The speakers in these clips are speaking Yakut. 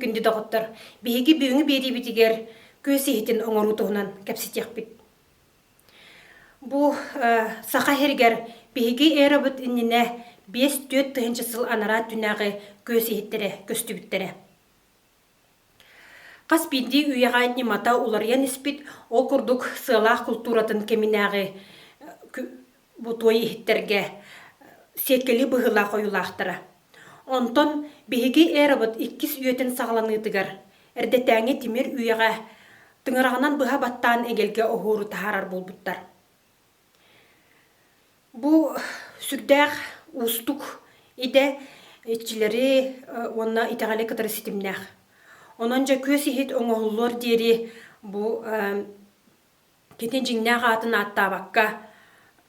күндү доҕоттор! Биһиги бүгүҥҥү биэриибитигэр күөс иһитин оҥоруу туһунан кэпсэтиэхпит. Бу Саха сиригэр биһиги эрабыт иннинэ 5-4 тыһыынча сыл анараа өттүнээҕи күөс иһиттэрэ көстүбүттэрэ. Хас биирдии үйэҕэ ньымата уларыйан испит, ол курдук сыалаах култууратын кэминээҕи бу туой иһиттэргэ сиэккэлии быһыылаах ойуулаахтара. Онтон биһиги эрабыт иккис үйэтин саҕаланыытыгар эрдэтээҥи тимир үйэҕэ тыҥыраҕынан быһа баттаан эгэлгэ оһуору таһаарар буолбуттар. Бу сүрдээх уустук идэ иччилэри уонна итэҕэли кытары ситимнээх. Онон дьэ күөс иһит оҥоһуллуор диэри бу кини дьиҥнээх аатын ааттаабакка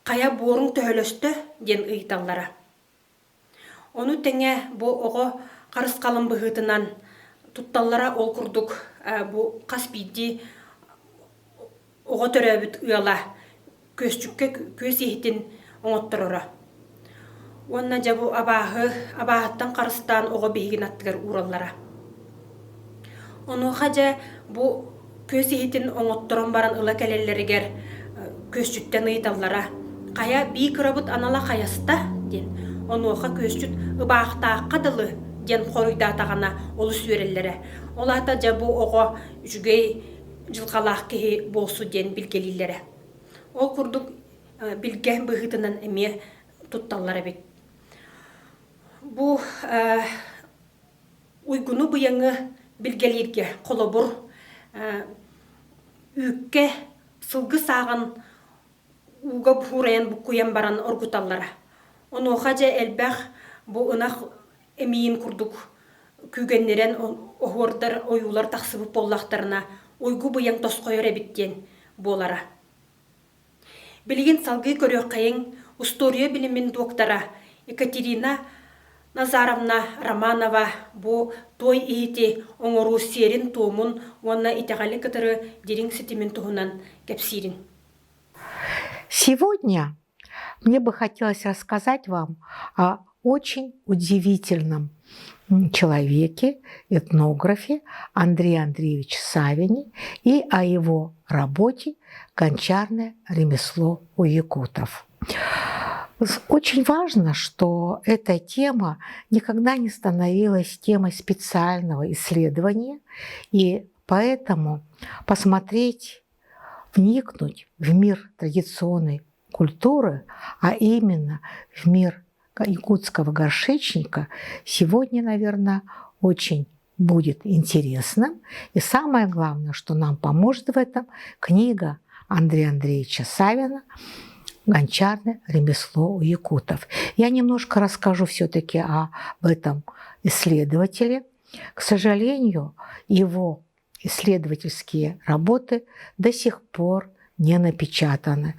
«Хайа буоруҥ төһөлөстө?» диэн ыйыталлара. Ону тэҥэ бу оҕо харысхалын быһыытынан тутталлара ол курдук бу хас биирдии оҕо төрөөбүт ыала күөсчүккэ күөс иһитин оҥоттороро. Уонна дьэ бу абааһы абааһыттан харыстаан оҕо биһигин аттыгар уураллара. Онуоха дьэ бу күөс иһитин оҥотторон баран ыла кэлэллэригэр күөсчүттэн ыйыталлара: «Хайа, бии кырабыт анала хайаста?» диэн. Онуоха күөсчүт «Ыбаахтаахха дылы» диэн хоруйдаатаҕына олус үөрэллэрэ. Ол аата дьэ бу оҕо үчүгэй дьылҕалаах киһи буолсу диэн билгэлииллэрэ. Ол курдук билгэ быһыытынан эмиэ тутталлар эбит. Бу уйгуну-быйаҥы билгэлииргэ холобур үүккэ сылгы сааҕын ууга буһуурайан буккуйан баран оргуталлара. Онуоха дьэ элбэх бу ынах эмиийин курдук күүгэннирэн оһуордар ойуулар тахсыбыт буоллахтарына уйгу-быйаҥ тосхойор эбит диэн буолара. Билигин салгыы көрүөххэйиҥ устуоруйа билимин дуоктара Екатерина Назаровна Романова бу туой иһити оҥоруу сиэрин-туомун уонна итэҕэли кытары дириҥ ситимин туһунан кэпсиирин. Сегодня мне бы хотелось рассказать вам о очень удивительном человеке, этнографе Андрее Андреевиче Савине и о его работе «Гончарное ремесло у якутов». Очень важно, что эта тема никогда не становилась темой специального исследования, и поэтому посмотреть, вникнуть в мир традиционной культуры, а именно в мир якутского горшечника, сегодня, наверное, очень будет интересным. И самое главное, что нам поможет в этом, книга Андрея Андреевича Савина «Гончарное ремесло у якутов». Я немножко расскажу все-таки об этом исследователе. К сожалению, его исследовательские работы до сих пор не напечатаны.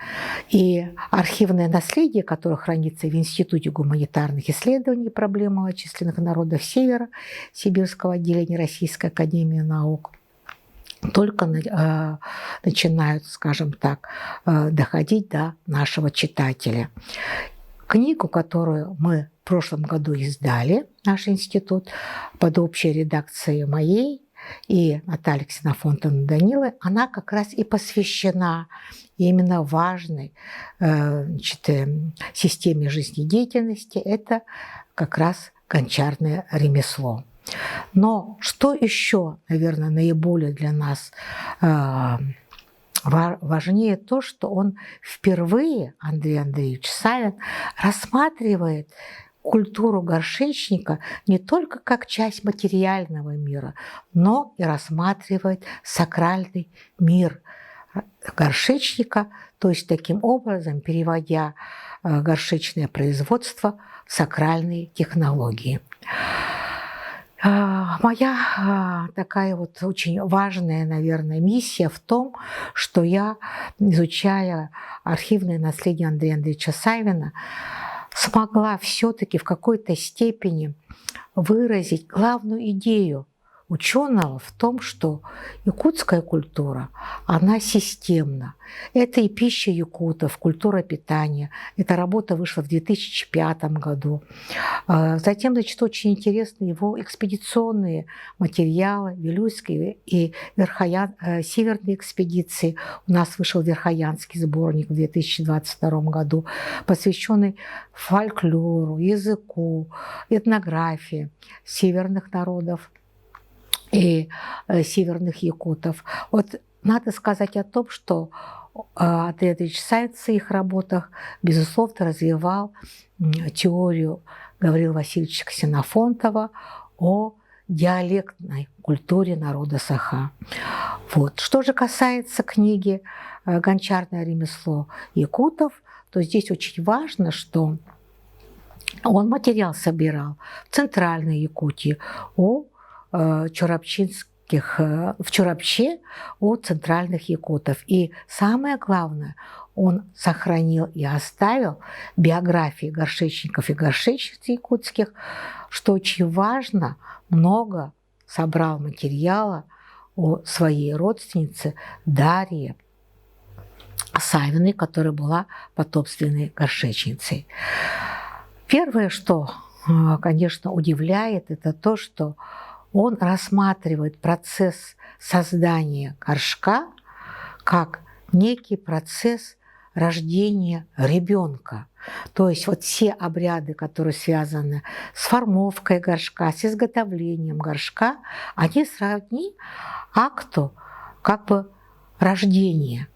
И архивное наследие, которое хранится в Институте гуманитарных исследований проблем малочисленных народов Севера Сибирского отделения Российской академии наук, только э, начинают, скажем так, э, доходить до нашего читателя. Книгу, которую мы в прошлом году издали, наш институт, под общей редакцией моей и Натальи Ксенофонтовны Данилы, она как раз и посвящена именно важной э, значит, системе жизнедеятельности, это как раз гончарное ремесло. Но что еще, наверное, наиболее для нас э, важнее то, что он впервые, Андрей Андреевич Савин, рассматривает культуру горшечника не только как часть материального мира, но и рассматривает сакральный мир горшечника, то есть таким образом переводя э, горшечное производство в сакральные технологии. А, моя а, такая вот очень важная, наверное, миссия в том, что я, изучая архивное наследие Андрея Андреевича Савина, смогла все-таки в какой-то степени выразить главную идею. ученого в том, что якутская культура, она системна. Это и пища якутов, культура питания. Эта работа вышла в 2005 году. Затем, значит, очень интересны его экспедиционные материалы, Вилюйской и Верхоян, северные экспедиции. У нас вышел Верхоянский сборник в 2022 году, посвященный фольклору, языку, этнографии северных народов и северных якутов. Вот надо сказать о том, что Андрей Андреевич Савин в своих работах, безусловно, развивал теорию Гаврила Васильевича Ксенофонтова о диалектной культуре народа Саха. Вот. Что же касается книги «Гончарное ремесло якутов», то здесь очень важно, что он материал собирал в Центральной Якутии у чурапчинских, в Чурапче у центральных якутов. И самое главное, он сохранил и оставил биографии горшечников и горшечниц якутских, что очень важно, много собрал материала о своей родственнице Дарье Савиной, которая была потомственной горшечницей. Первое, что, конечно, удивляет, это то, что он рассматривает процесс создания горшка как некий процесс рождения ребенка. То есть вот все обряды, которые связаны с формовкой горшка, с изготовлением горшка, они сродни акту как бы рождения,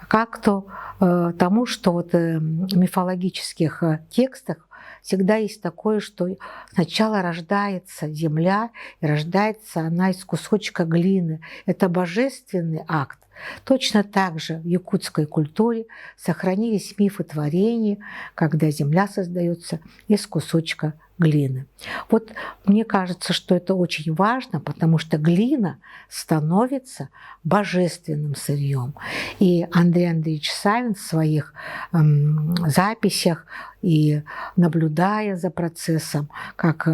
как-то тому, что вот в мифологических текстах всегда есть такое, что сначала рождается земля, и рождается она из кусочка глины. Это божественный акт. Точно так же в якутской культуре сохранились мифы творения, когда земля создается из кусочка глины. Вот мне кажется, что это очень важно, потому что глина становится божественным сырьем. И Андрей Андреевич Савин в своих записях и наблюдая за процессом, как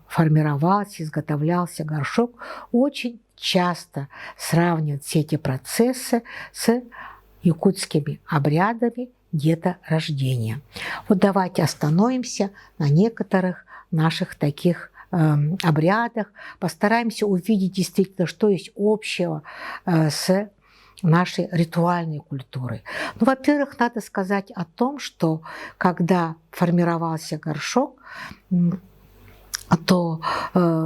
формировался, изготовлялся горшок, очень часто сравнивает все эти процессы с якутскими обрядами деторождения. Вот давайте остановимся на некоторых наших таких обрядах, постараемся увидеть действительно, что есть общего с нашей ритуальной культурой. Ну, во-первых, надо сказать о том, что когда формировался горшок, то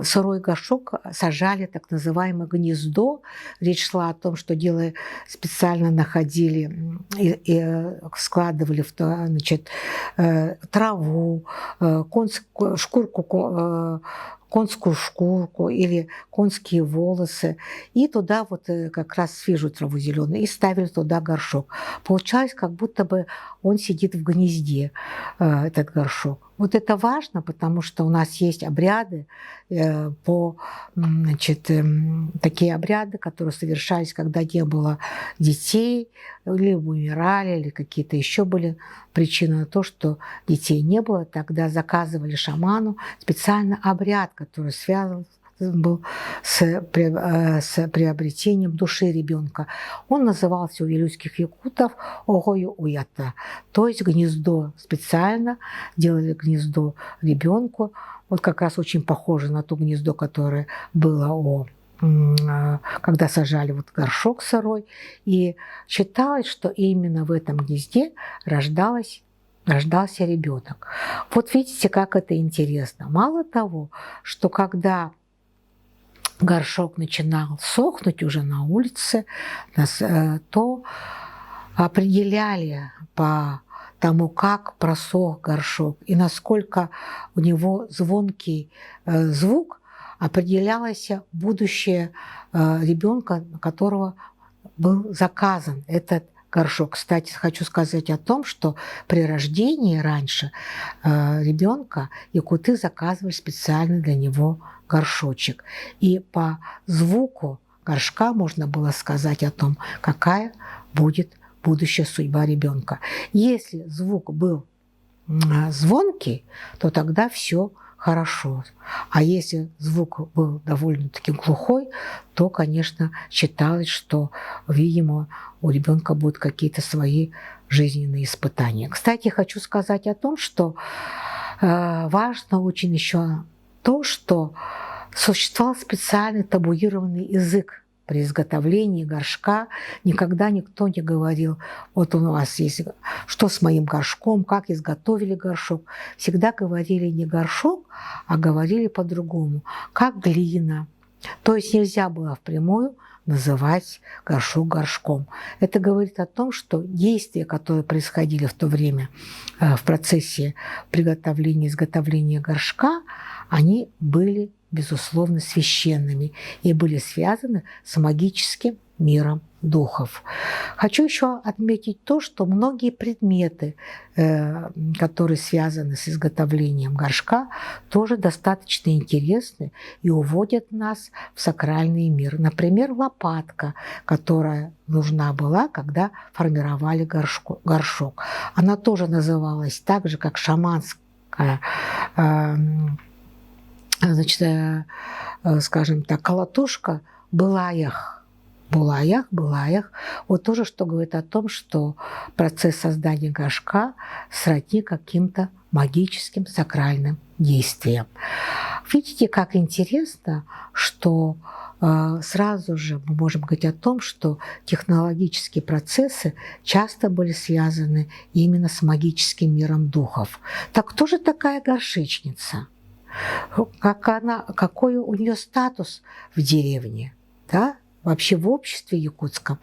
сырой горшок сажали так называемое гнездо. Речь шла о том, что дело специально находили и складывали в, значит, траву, конскую шкурку, конскую шкурку или конские волосы, и туда вот как раз свежую траву зеленую, и ставили туда горшок. Получалось, как будто бы он сидит в гнезде, этот горшок. Вот это важно, потому что у нас есть обряды, значит, такие обряды, которые совершались, когда не было детей, или умирали, или какие-то еще были причины на то, что детей не было. Тогда заказывали шаману специально обряд, который связан был с приобретением души ребенка. Он назывался у вилюйских якутов Огою Уята, то есть гнездо. Специально делали гнездо ребенку. Вот как раз очень похоже на то гнездо, которое было когда сажали вот горшок сырой. И считалось, что именно в этом гнезде рождался ребенок. Вот видите, как это интересно. Мало того, что когда горшок начинал сохнуть уже на улице, то определяли по тому, как просох горшок и насколько у него звонкий звук, определялось будущее ребенка, на которого был заказан этот горшок. Кстати, хочу сказать о том, что при рождении раньше ребенка якуты заказывали специально для него горшочек. И по звуку горшка можно было сказать о том, какая будет будущая судьба ребенка. Если звук был звонкий, то тогда все хорошо. А если звук был довольно-таки глухой, то, конечно, считалось, что, видимо, у ребенка будут какие-то свои жизненные испытания. Кстати, хочу сказать о том, что важно очень еще то, что существовал специальный табуированный язык при изготовлении горшка. Никогда никто не говорил, вот у вас есть, что с моим горшком, как изготовили горшок. Всегда говорили не горшок, а говорили по-другому, как глина. То есть нельзя было впрямую называть горшок горшком. Это говорит о том, что действия, которые происходили в то время в процессе приготовления, изготовления горшка, они были, безусловно, священными и были связаны с магическим миром духов. Хочу еще отметить то, что многие предметы, которые связаны с изготовлением горшка, тоже достаточно интересны и уводят нас в сакральный мир. Например, лопатка, которая нужна была, когда формировали горшок. Она тоже называлась так же, как шаманская, значит, скажем так, колотушка былаях. Булаях, былаях. Вот тоже, что говорит о том, что процесс создания горшка сродни каким-то магическим сакральным действиям. Видите, как интересно, что сразу же мы можем говорить о том, что технологические процессы часто были связаны именно с магическим миром духов. Так кто же такая горшечница? Как она, какой у нее статус в деревне, да? Вообще в обществе якутском.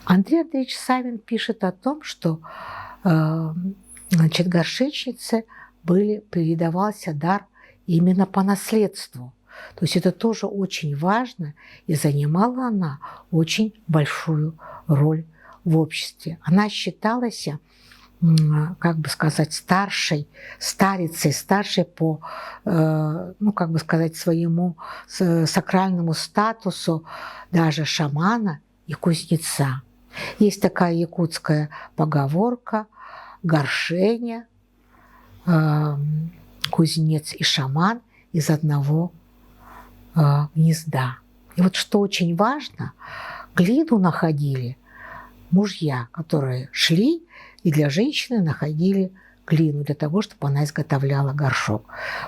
Андрей Андреевич Савин пишет о том, что значит, горшечнице передавался дар именно по наследству. То есть это тоже очень важно, и занимала она очень большую роль в обществе. Она считалась, как бы сказать, старшей, старицей, старшей по, ну, как бы сказать, своему сакральному статусу даже шамана и кузнеца. Есть такая якутская поговорка «горшеня, кузнец и шаман из одного гнезда». И вот что очень важно, глину находили мужья, которые шли и для женщины находили глину для того, чтобы она изготовляла горшок.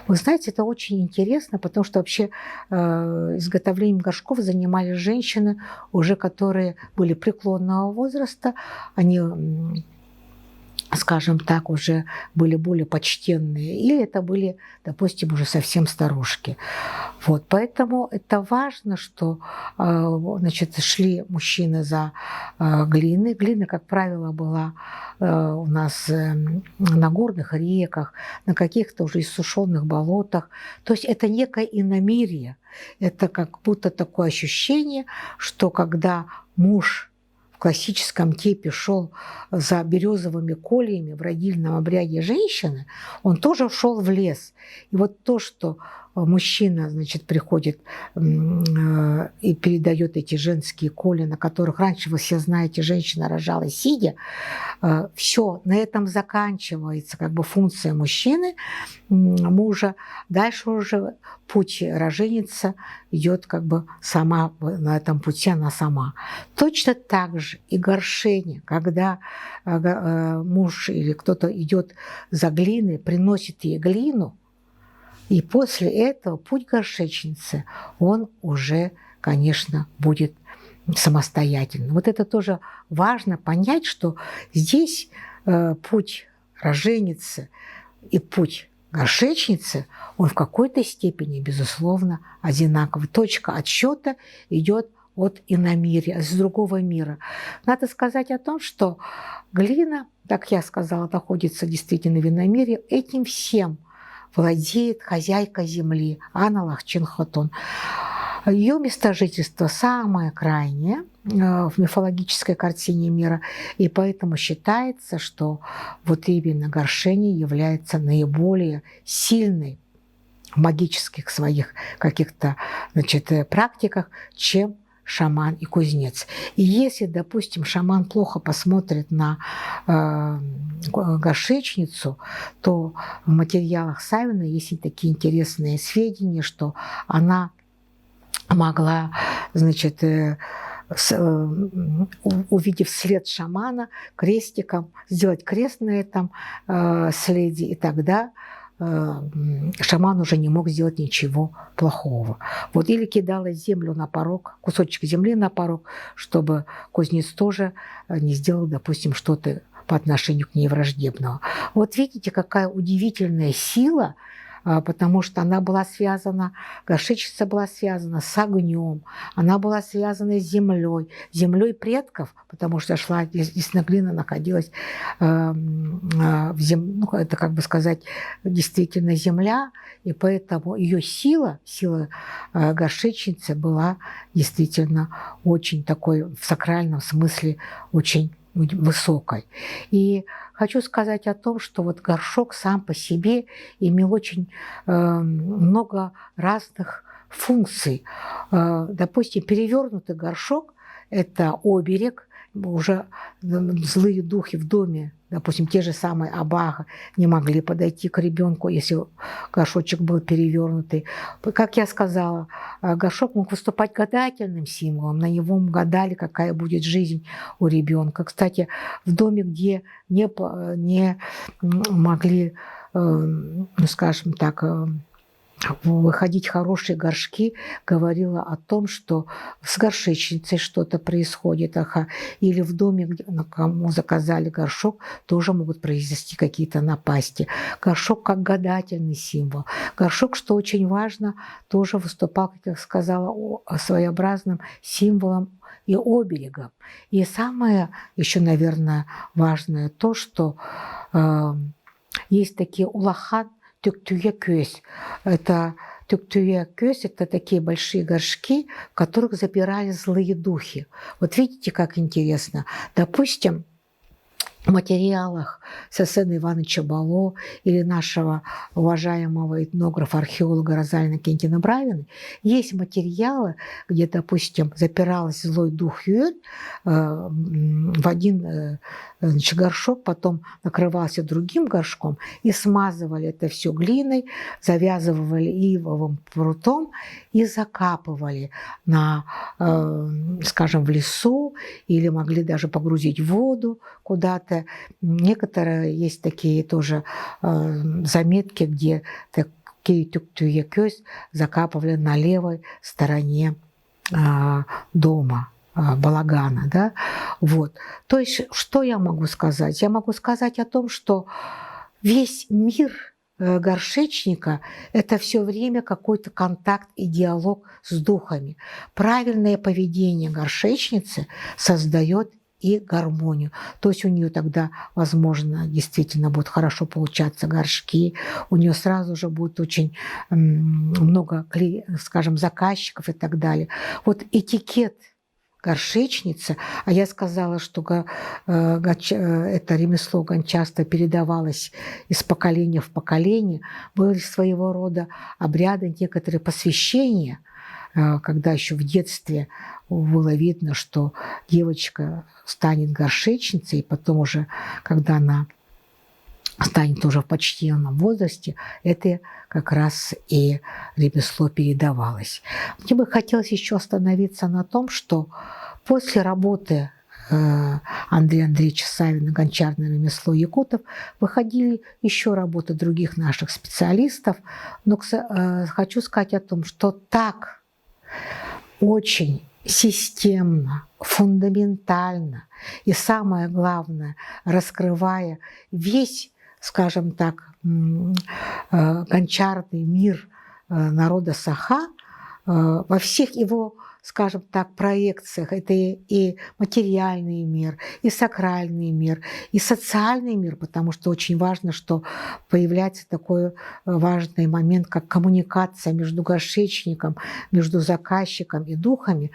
Вы знаете, это очень интересно, потому что вообще изготовлением горшков занимались женщины, уже которые были преклонного возраста, они, скажем так, уже были более почтенные, или это были, допустим, уже совсем старушки. Вот, поэтому это важно, что значит, шли мужчины за глиной. Глина, как правило, была у нас на горных реках, на каких-то уже иссушенных болотах. То есть это некое иномирие. Это как будто такое ощущение, что когда муж в классическом типе шел за березовыми кольями в родильном обряде женщины, он тоже шел в лес. И вот то, что мужчина, значит, приходит и передает эти женские коли, на которых раньше, вы все знаете, женщина рожала сидя, все, на этом заканчивается как бы функция мужчины, мужа. Дальше уже путь роженица идет как бы сама, на этом пути она сама. Точно так же и горшение, когда муж или кто-то идет за глиной, приносит ей глину, и после этого путь горшечницы, он уже, конечно, будет самостоятельным. Вот это тоже важно понять, что здесь путь роженицы и путь горшечницы, он в какой-то степени, безусловно, одинаковый. Точка отсчета идет от иномирия, с другого мира. Надо сказать о том, что глина, как я сказала, находится действительно в иномирии. Этим всем владеет хозяйка земли Анна Лахчин-Хотун. Ее место жительства самое крайнее в мифологической картине мира, и поэтому считается, что вот именно горшение является наиболее сильной в магических своих каких-то, значит, практиках, чем шаман и кузнец. И если, допустим, шаман плохо посмотрит на горшечницу, то в материалах Савина есть и такие интересные сведения, что она могла, значит, увидев след шамана, крестиком, сделать крест на этом следе, и тогда шаман уже не мог сделать ничего плохого. Вот, или кидала землю на порог, кусочек земли на порог, чтобы кузнец тоже не сделал, допустим, что-то по отношению к ней враждебного. Вот видите, какая удивительная сила, потому что она была связана, горшечница была связана с огнем, она была связана с землей, землей предков, потому что шла, действительно, глина находилась в земле, ну, это, как бы сказать, действительно земля, и поэтому ее сила, сила горшечницы была действительно очень такой, в сакральном смысле, очень высокой. И хочу сказать о том, что вот горшок сам по себе имел очень много разных функций. Допустим, перевернутый горшок – это оберег, уже злые духи в доме, допустим, те же самые абаха не могли подойти к ребенку, если горшочек был перевернутый. Как я сказала, горшок мог выступать гадательным символом, на него гадали, какая будет жизнь у ребенка. Кстати, в доме, где не могли, ну, скажем так, выходить хорошие горшки, говорила о том, что с горшечницей что-то происходит, ага, или в доме, где, ну, кому заказали горшок, тоже могут произвести какие-то напасти. Горшок как гадательный символ. Горшок, что очень важно, тоже выступал, как я сказала, своеобразным символом и оберегом. И самое еще, наверное, важное то, что есть такие улахан түктүйэ күөс. Это түктүйэ күөс – это такие большие горшки, в которых запирали злые духи. Вот видите, как интересно. Допустим, в материалах Сасена Ивановича Бало или нашего уважаемого этнографа-археолога Розалины Кентина Бравины есть материалы, где, допустим, запирался злой дух Юэль в один значит, горшок, потом накрывался другим горшком и смазывали это все глиной, завязывали ивовым прутом и закапывали на, скажем, в лесу или могли даже погрузить в воду куда-то. Некоторые есть такие тоже заметки, где такие түктүйэ күөс закапывали на левой стороне дома, балагана. Да? Вот. То есть, что я могу сказать? Я могу сказать о том, что весь мир горшечника – это все время какой-то контакт и диалог с духами. Правильное поведение горшечницы создает и гармонию. То есть у нее тогда, возможно, действительно будут хорошо получаться горшки, у нее сразу же будет очень много, скажем, заказчиков и так далее. Вот этикет горшечницы, а я сказала, что это ремесло гончарства передавалось из поколения в поколение, были своего рода обряды, некоторые посвящения, когда еще в детстве было видно, что девочка станет горшечницей, и потом уже, когда она станет уже в почтенном возрасте, это как раз и ремесло передавалось. Мне бы хотелось еще остановиться на том, что после работы Андрея Андреевича Савина «Гончарное ремесло якутов» выходили еще работы других наших специалистов, но хочу сказать о том, что так очень системно, фундаментально и, самое главное, раскрывая весь, скажем так, гончарный мир народа Саха во всех его, скажем так, проекциях. Это и материальный мир, и сакральный мир, и социальный мир, потому что очень важно, что появляется такой важный момент, как коммуникация между горшечником, между заказчиком и духами.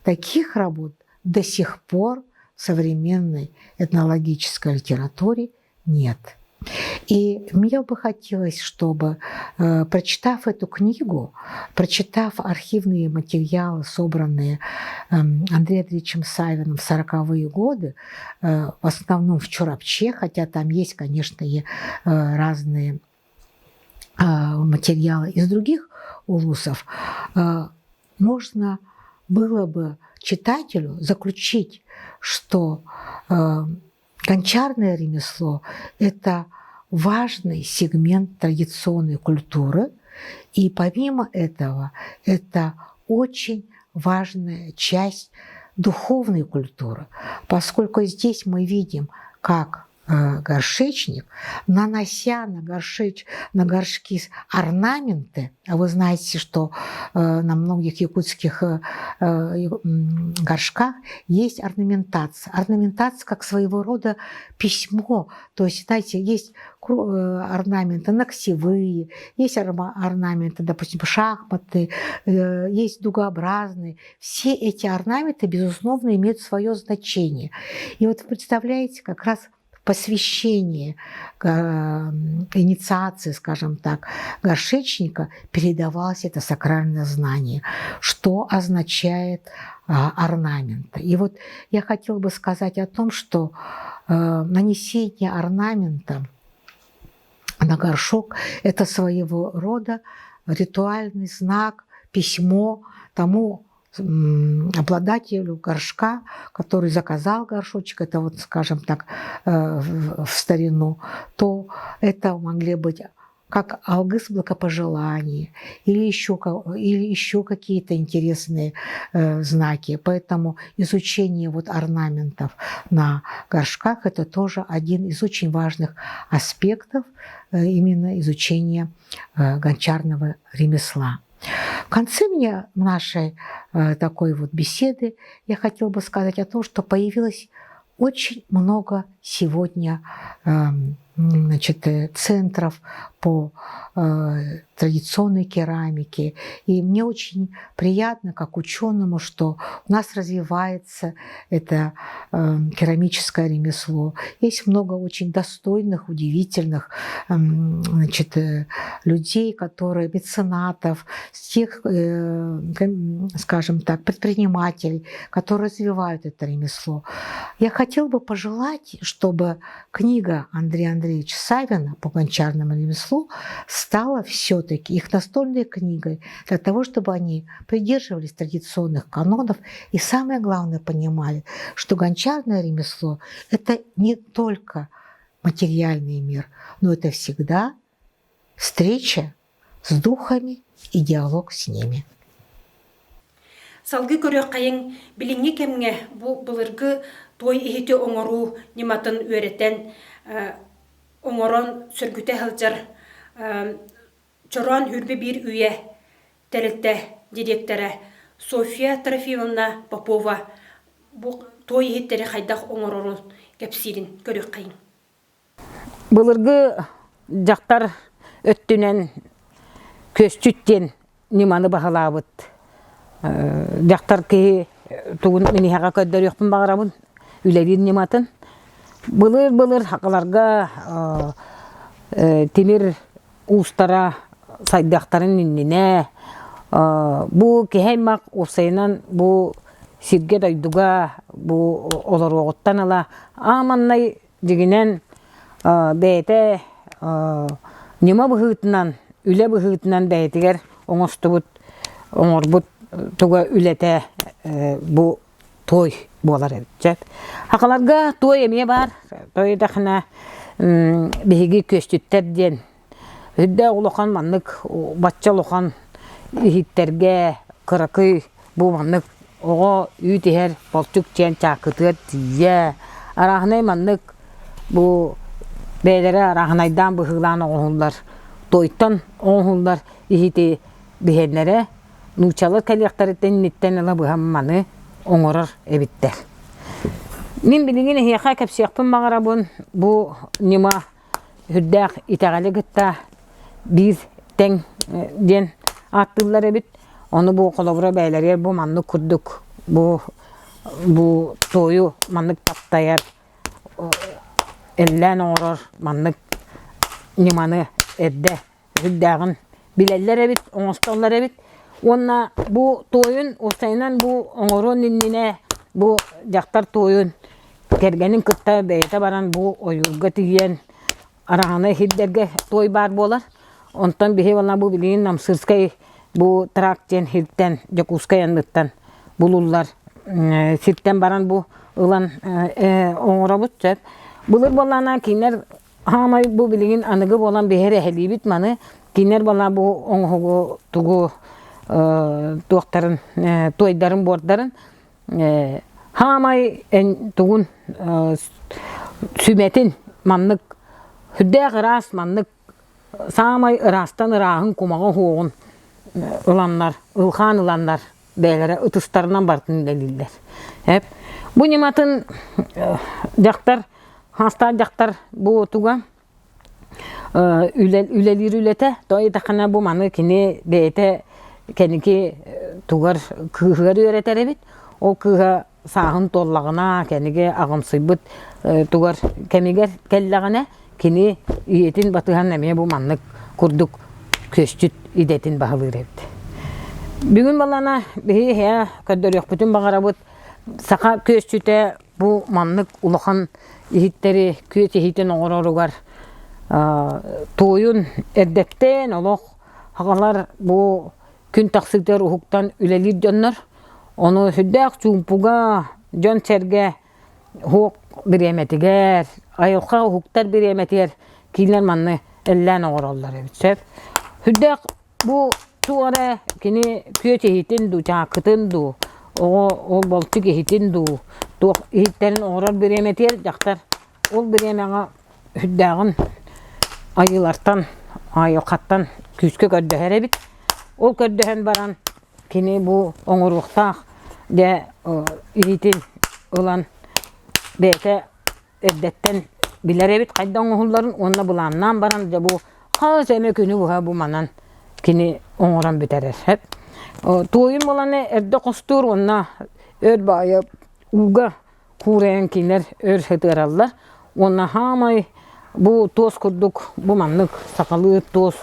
Таких работ до сих пор в современной этнологической литературе нет. И мне бы хотелось, чтобы, э, прочитав эту книгу, прочитав архивные материалы, собранные эм, Андреем Андреевичем Савиным в 40-е годы, э, в основном в Чурапче, хотя там есть, конечно, и э, разные материалы из других улусов, можно было бы читателю заключить, что гончарное ремесло – это важный сегмент традиционной культуры, и помимо этого это очень важная часть духовной культуры, поскольку здесь мы видим, как э, горшечник, нанося на, горшеч, на горшки орнаменты, а вы знаете, что э, на многих якутских э, горшках есть орнаментация. Орнаментация как своего рода письмо. То есть, знаете, есть орнаменты ногтевые, есть орнаменты, допустим, шахматы, есть дугообразные. Все эти орнаменты, безусловно, имеют свое значение. И вот представляете, как раз посвящение инициации, скажем так, горшечника передавалось это сакральное знание, что означает а, орнамент. И вот я хотела бы сказать о том, что э, нанесение орнамента на горшок – это своего рода ритуальный знак, письмо тому обладателю горшка, который заказал горшочек, это вот, скажем так, э, в старину, то это могли быть как алгыс благопожелания или еще, или еще какие-то интересные э, знаки. Поэтому изучение вот орнаментов на горшках – это тоже один из очень важных аспектов э, именно изучения гончарного ремесла. В конце мне нашей э, такой вот беседы я хотела бы сказать о том, что появилось очень много сегодня эм, значит, э, центров по э, традиционной керамике. И мне очень приятно, как ученому, что у нас развивается это э, керамическое ремесло. Есть много очень достойных, удивительных э, значит, людей, которые меценатов, тех, э, скажем так, предпринимателей, которые развивают это ремесло. Я хотела бы пожелать, чтобы книга Андрея Андреевича Савина по гончарному ремеслу стала все-таки их настольной книгой для того, чтобы они придерживались традиционных канонов и самое главное понимали, что гончарное ремесло – это не только материальный мир, но это всегда встреча с духами и диалог с ними. Салгыы көрүөххэйиҥ, билиҥҥи кэмҥэ бу былыргы туой иһити оҥоруу ньыматын үөрэтэн, оҥорон сөргүтэ сылдьар Чороон Хүрбэ биир үйэ тэрилтэ дириэктэрэ Софья Трофимовна Попова бу туой иһиттэри хайдах оҥорорун кэпсиирин көрүөххэйиҥ. Былыргы дьахтар өттүнэн күөсчүт диэн ньыманы баһылаабыт дьахтар киһи тугун миниһэҕэ көрдөрүөхпүн баҕарабын үлэлиир ньыматын. Былыр-былыр сахаларга тимир уустара сайдыахтарын иннинэ бу киһи аймах уопсайынан бу сиргэ-дойдуга бу олоруоҕуттан ыла ааманнай Дьиҥинэн, бэйэтэ ньыма быһыытынан, үлэ быһыытынан бэйэтигэр оҥостубут, оҥорбут туга үлэтэ бу туой буолар эбит. Чэ. Хахаларга туой эмиэ баар. Той дэхинэ биһиги күөстүттэр диэн Үрдээх улахан маннык бачча улахан иһиттэргэ кыракый бу маннык оҕо үүт иһэр болчук диэн чаакытыгар тиийэ арааһынай маннык бу бэйэлэрэ арааһынайдаан быһыылаан оҥоһуллар туойтан оҥоһуллар иһити биһэннэрэ нууччалар кэлиэхтэриттэн инниттэн ыла быһа маны оҥорор эбиттэр. Мин билигин эһиэхэ кэпсиэхпин баҕарабын бу ньыма Үрдээх итэҕэли кытта биир тэҥ диэн ааттыыллар эбит. Ону бу холобура бэйэлэригэр бу маннык курдук бу бу туойу маннык таптайар, эллээн оҥорор маннык ньыманы эрдэ үрдээҕин билэллэр эбит, оҥостоллор эбит. Уонна бу туойун уопсайынан бу оҥоруон иннинэ бу дьахтар туойун кэргэнин кытта бэйэтэ баран бу ойуурга тиийэн араҥаны иһирдэргэ туой баар буолар. Онтон биһи уонна бу билигин Намсырскай бу тракт диэн сиртэн Дьокуускай анныттан булуллар сиртэн баран бу ылан оҥоробут сөп. Былыр буоллаҕына кинилэр хаамай бу билигин аныгы буолан биһи эрэһэлиибит маны кинилэр буолла бу оҥоһугу тугу туохтарын туойдарын буордарын хаамай тугун сүмэтин маннык сүрдээх ыраас маннык саамай ыраастан ырааһын кумаҕы уһуоҕун ыланнар ылхаан ыланнар бэйэлэрэ ытыстарынан барытын үлэлииллэр. Эп бу ньыматын дьахтар хаастаах дьахтар бу туга үлэлиир үлэтэ то ыйдаххына бу маны кини бэйэтэ кэнники тугар кыыһыгар үөрэтэр эбит ол кыыһа сааһын туоллаҕына кэнниги аҕамсыйбыт тугар кэмигэр кэллэҕинэ кини ийэтин батыһан эмиэ бу маннык курдук күөсчүт идэтин баһылыыр эбит. Бүгүн балана биһи эһээ көрдөрүөхпүтүн баҕарабыт саха күөсчүтэ бу маннык улахан иһиттэри күөс иһитин оҥороругар туойун эрдэттэн олох аҕалар бу күн тахсыытыгар уһуктан үлэлиир дьоннор ону сүрдээх чуумпуга дьон-сэргэ уһук бириэмэтигэр айылҕа уһуктар бириэмэтигэр кииннэр манны эллээн оҥороллор эбит сөп сүрдээх бу туох эрэ кини күөт иһитин дуу чаакытын дуу оҕо ол болтук иһитин дуу туох иһиттэрин оҥорор бириэмэтигэр дьахтар ол бириэмэҕэ сүрдээҕин айыылартан айылҕаттан күүскэ көрдөһөр эбит ол көрдөһөн баран кини бу оҥоруохтаах дьэ иһитин ылан бэйэтэ эрдэттэн билэр эбит хайдах оҥоһулларын уонна былааннаан баран дьэ бу хас эмэ күнү быһа бу манан кини оҥорон бүтэрэр сөп туойун буоланы эрдэ хостуур уонна өр баайы ууга куурайан кинилэр өр сытыараллар уонна хаамай бу туос курдук бу маннык сахалыы туос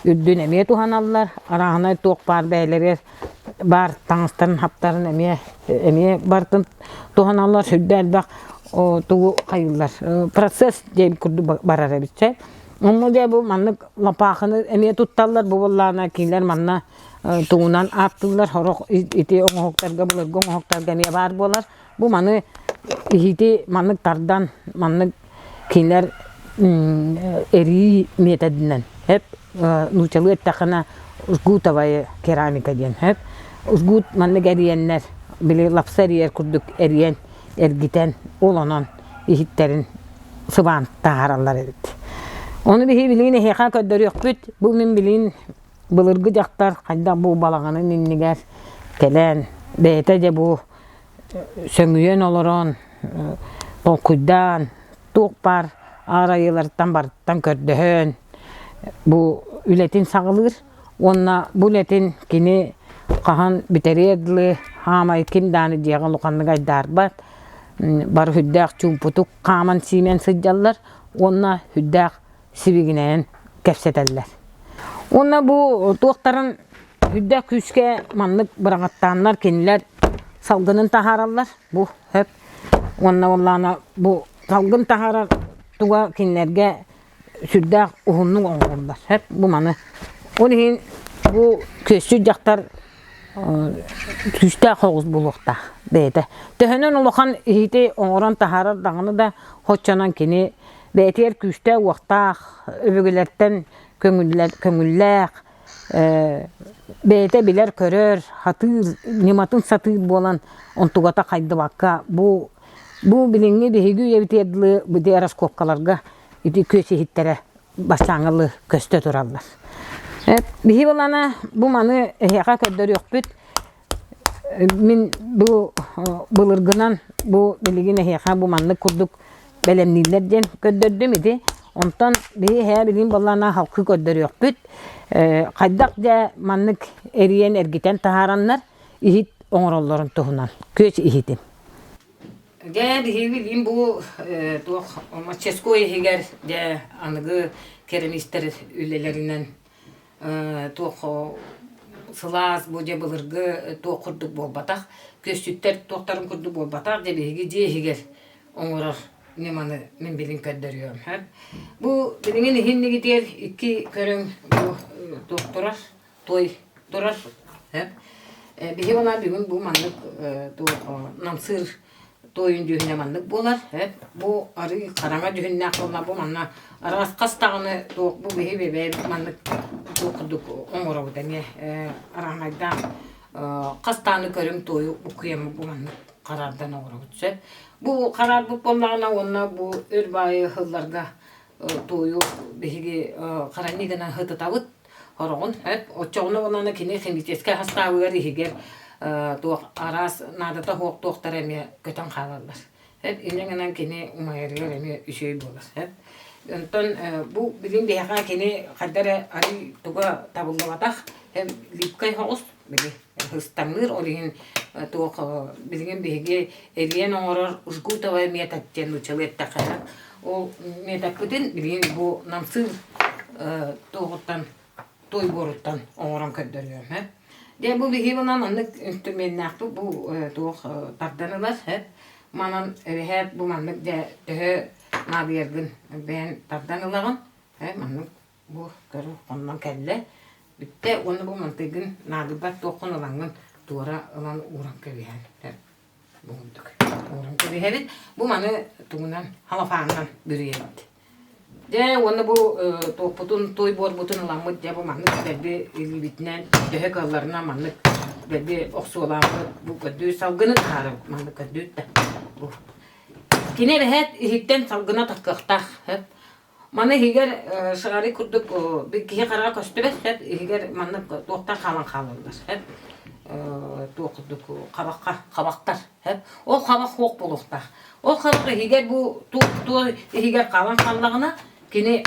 үрдүн эмиэ туһаналлар арааһынай туох баар бэйэлэригэр баар таҥастарын хаптарын эмиэ эмиэ барытын туһаналлар сүрдэ элбэх тугу хайыыллар процесс диэн курдук барар эбит чэ онно дьэ бу маннык лапаахыны эмиэ тутталлар бу буоллаҕына кинилэр манна тугунан ааттыыллар сорох ити оҥоһуктарга былыргы оҥоһуктарга эмиэ баар буолар Бу маны иһити маннык тардан, маннык кинилэр эрии методынан эп нуучалыы эттэххинэ жгутовая керамика диэн эп жгут маннык эрийэннэр били лапса эрийэр курдук эрийэн эргитэн ол онон иһиттэрин сыбаан таһаараллар эбит. Ону биһи билигин эһиэхэ көрдөрүөхпүт. Бу мин билигин былыргы дьахтар хайдах бу балаҕанын иннигэр кэлэн бэйэтэ дьэ бу сөҥүйэн олорон толкуйдаан туох баар аар айыылартан барыттан көрдөһөн бу үлэтин саҕалыыр уонна бу үлэтин кини хаһан бүтэриэр дылы хаамай ким дааны дьиэҕэ улаханнык айдаарбат бары сүрдээх чуумпутук хааман-сиимэн сылдьаллар уонна сүрдээх сибигинэйэн кэпсэтэллэр. Уонна бу туохтарын үрдээх күүскэ маннык быраҕаттааннар кинилэр салгынын таһаараллар. Бу хөп. Уонна уоллаана бу салгын таһаарар туга кинилэргэ сүрдээх уһуннук оҥоһуллар. Хөп бу маны. Ол иһин бу күөсчүт дьахтар күүстээх соҕус буолуохтаах бэйэтэ. Төһөнөн улахан иһити оҥорон таһаарар даҕаны да хоччонон кини бэйэтигэр күүстээх-уохтаах, өбүгэлэртэн көҥүллээх, бэйэтэ билэр-көрөр, сатыыр, ньыматын сатыыр буолан онтугата хайдыбакка бу бу билиҥҥи биһиги үйэбитигэр дылы бу раскопкаларга ити күөс иһиттэрэ бастааҥҥылыы көстө тураллар. Биһи былана бу маны эһиэхэ көрдөрүөхпүт Мин бу былыргынан бу билигин эһиэхэ бу маннык курдук бэлэмнииллэр диэн көрдөрдүм ити. Онтон биһи эһээ билигин буоллаҕына халкы көрдөрүөхпүт. Хайдах дьэ маннык эрийэн эргитэн таһаараннар иһит оҥороллорун туһунан күөс иһитин. Дьэ, биһиги билигин бу туох мастерской иһигэр дьэ аныгы керамистэр үлэлэринэн туох сылаас бу дьэ былыргы туох курдук буолбатах, күөсчүттэр туохтарын курдук буолбатах, дьэ биһиги дьиэ иһигэр оҥорор ньыманы мин билин көрдөрүөм. Бу билигин иһиннигитигэр икки көрүҥ бу туох турар той турар. Биһи онон бүгүн бу маннык намсыыр туойун дьүһүнэ маннык буолар. Бу арыы хараҥа дьүһүннээх буолла бу манна араас хас даҕаны туох бу биһи бэбээбит маннык туох курдук оҥоробут эмиэ араҥайдаан хас даҕаны көрүҥ туойу буккуйаммыт бу маннык хараардан оҥоробут сөп. Бу хараарбыт буоллаҕына уонна бу өр баайы сылларга туойу биһиги харанньы гынан сытытабыт Хороҕун эт оччоҕуна уонна кини химическэй хастаабыгар иһигэр туох араас наадата суох туохтара эмиэ көтөн хаалаллар. Эт инньэ гынан кини умайарыгар эмиэ үчүгэй буолар. Эт онтон бу билин биһиэхэ кини хайда эрэ арый туга табыллыбатах липкай соҕус били ыстамныыр ол иһин туох билигин биһиги эрийэн оҥорор жгутовая метод диэн нууччалыы эттэххэ ол методпытын билигин бу намсыыр туоҕуттан той буоруттан оҥорон көрдөрүөм һэ дьэ бу биһиги манан маннык инструменнаахпыт бу туох тардан ылар һэ манан эбэһээт бу маннык дьэ төһө наадыйаргын бэйэн тардан ылаҕын һэ маннык Бу көрү хоннон кэллэ, бүттэ уонна бу мантыгын наадыйбат туоххун ылаҥҥын туора ылан ууран кэбиһэн бу курдук ууран кэбиһэбит. Бу маны тугунан халафаанынан бүрүйэбит. Дьэ уонна бу туохпутун туой буорбутун ыламмыт дьэ бу маннык дэлби илиибитинэн төһө кыалларынан маннык дэлби охсуолааммыт бу көрдүүр салгыны таһаарабыт маннык көрдүүр да бу кини эбэһээт иһиттэн салгына таххыахтаах Маны иһигэр шары курдук киһи хараҕа көстүбэт сөп, иһигэр маннык туохтан хаалан хаалаллар сөп, туох курдук хабахха хабахтар сөп. Ол хабах суох буолуохтаах. Ол хабах иһигэр бу туох иһигэр хаалан хааллаҕына кини